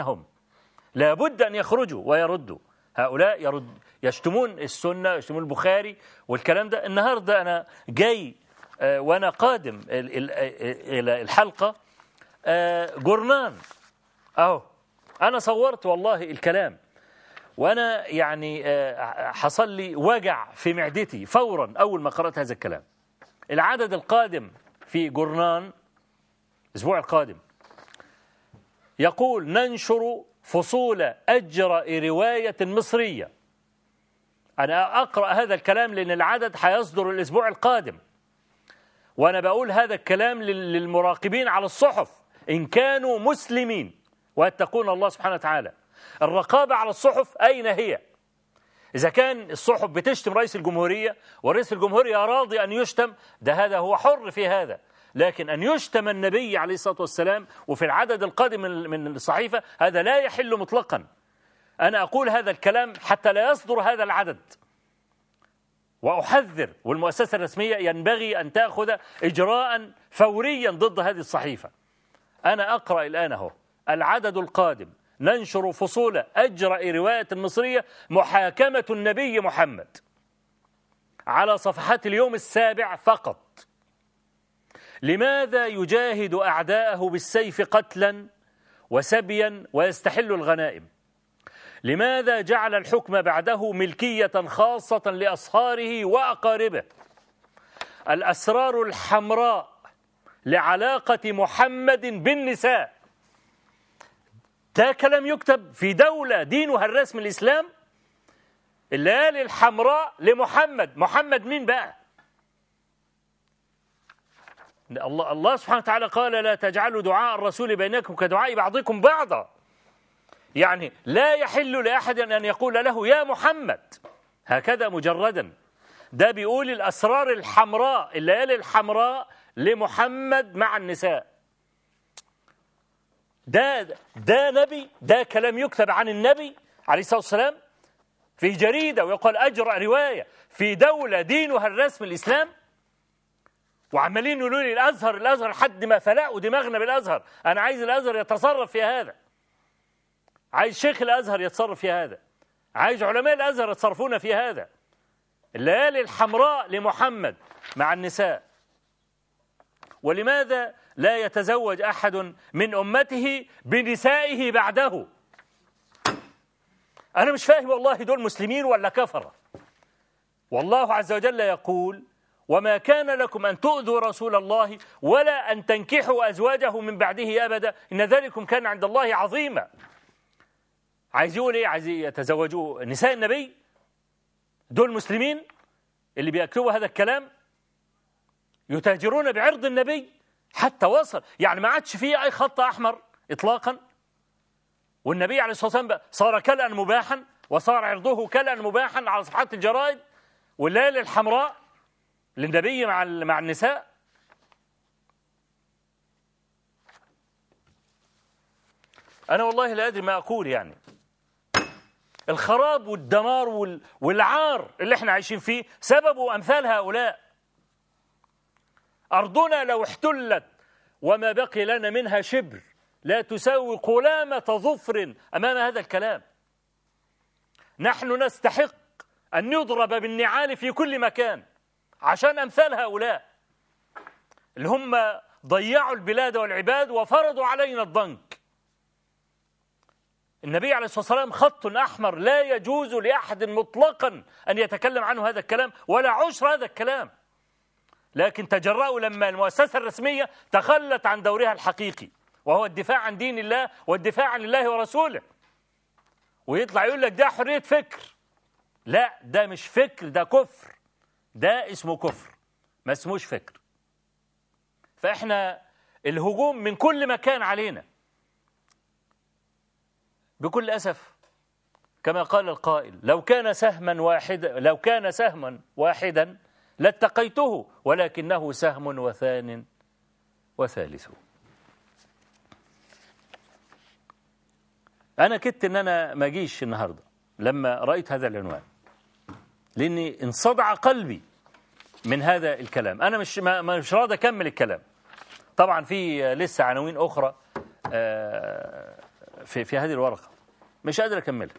هم؟ لابد أن يخرجوا ويردوا. هؤلاء يرد، يشتمون السنة، يشتمون البخاري والكلام ده. النهاردة أنا جاي وأنا قادم إلى الحلقة جورنان أهو، أنا صورت والله الكلام، وأنا يعني حصل لي وجع في معدتي فورا أول ما قرأت هذا الكلام. العدد القادم في جورنان الأسبوع القادم يقول: ننشر فصول أجرأ رواية مصرية. أنا أقرأ هذا الكلام لأن العدد هيصدر الأسبوع القادم، وأنا بقول هذا الكلام للمراقبين على الصحف إن كانوا مسلمين ويتقون الله سبحانه وتعالى. الرقابة على الصحف أين هي؟ إذا كان الصحف بتشتم رئيس الجمهورية ورئيس الجمهورية راضي أن يشتم، ده هذا هو حر في هذا، لكن أن يشتم النبي عليه الصلاة والسلام وفي العدد القادم من الصحيفة هذا لا يحل مطلقا. أنا أقول هذا الكلام حتى لا يصدر هذا العدد، وأحذر، والمؤسسة الرسمية ينبغي أن تأخذ إجراء فوريا ضد هذه الصحيفة. أنا أقرأ الآن أهو العدد القادم: ننشر فصول أجرأ رواية مصرية محاكمة النبي محمد، على صفحات اليوم السابع فقط. لماذا يجاهد أعداءه بالسيف قتلا وسبيا ويستحل الغنائم؟ لماذا جعل الحكم بعده ملكية خاصة لأصهاره وأقاربه؟ الأسرار الحمراء لعلاقة محمد بالنساء. ده كلام يكتب في دولة دينها الرسم الإسلام؟ الليالي الحمراء لمحمد. محمد مين بقى؟ الله سبحانه وتعالى قال: لا تجعلوا دعاء الرسول بينكم كدعاء بعضكم بعضا. يعني لا يحل لأحد أن يقول له يا محمد هكذا مجردا. ده بيقول الأسرار الحمراء، الليالي الحمراء لمحمد مع النساء. ده نبي؟ ده كلام يكتب عن النبي عليه الصلاة والسلام في جريدة ويقال أجرأ رواية في دولة دينها الرسم الإسلام؟ وعمالين يقولوا لي الأزهر الأزهر لحد ما فلقوا دماغنا بالأزهر. أنا عايز الأزهر يتصرف في هذا، عايز شيخ الأزهر يتصرف في هذا، عايز علماء الأزهر يتصرفون في هذا. الليالي الحمراء لمحمد مع النساء. ولماذا لا يتزوج أحد من أمته بنسائه بعده؟ أنا مش فاهم والله، دول مسلمين ولا كفرة؟ والله عز وجل يقول: وما كان لكم أن تؤذوا رسول الله ولا أن تنكحوا أزواجه من بعده أبدا إن ذلكم كان عند الله عظيما. عايز يقول إيه؟ عايز يتزوجوا نساء النبي؟ دول مسلمين اللي بيكتبوا هذا الكلام؟ يتاجرون بعرض النبي حتى وصل، يعني ما عادش فيه أي خط أحمر إطلاقا. والنبي عليه الصلاة والسلام صار كلأ مباحا، وصار عرضه كلأ مباحا على صفحات الجرائد، والليالي الحمراء للنبي مع النساء. أنا والله لا أدري ما أقول. يعني الخراب والدمار والعار اللي احنا عايشين فيه سببه أمثال هؤلاء. أرضنا لو احتلت وما بقي لنا منها شبر لا تساوي قلامة ظفر أمام هذا الكلام. نحن نستحق أن نضرب بالنعال في كل مكان عشان أمثال هؤلاء اللي هم ضيعوا البلاد والعباد وفرضوا علينا الضنك. النبي عليه الصلاة والسلام خط أحمر لا يجوز لأحد مطلقا أن يتكلم عنه هذا الكلام ولا عشر هذا الكلام، لكن تجرأوا لما المؤسسة الرسمية تخلت عن دورها الحقيقي وهو الدفاع عن دين الله والدفاع عن الله ورسوله، ويطلع يقول لك ده حرية فكر. لا، ده مش فكر، ده كفر، ده اسمه كفر، ما اسموش فكر. فإحنا الهجوم من كل مكان علينا بكل أسف. كما قال القائل: لو كان سهما واحدا، لو كان سهما واحدا لاتقيته، ولكنه سهم وثان وثالث. أنا كدت إن أنا ما أجيش النهاردة لما رأيت هذا العنوان، لأني انصدع قلبي من هذا الكلام. أنا مش راضي أكمل الكلام. طبعا في لسه عناوين أخرى في هذه الورقة، مش قادر أكملها.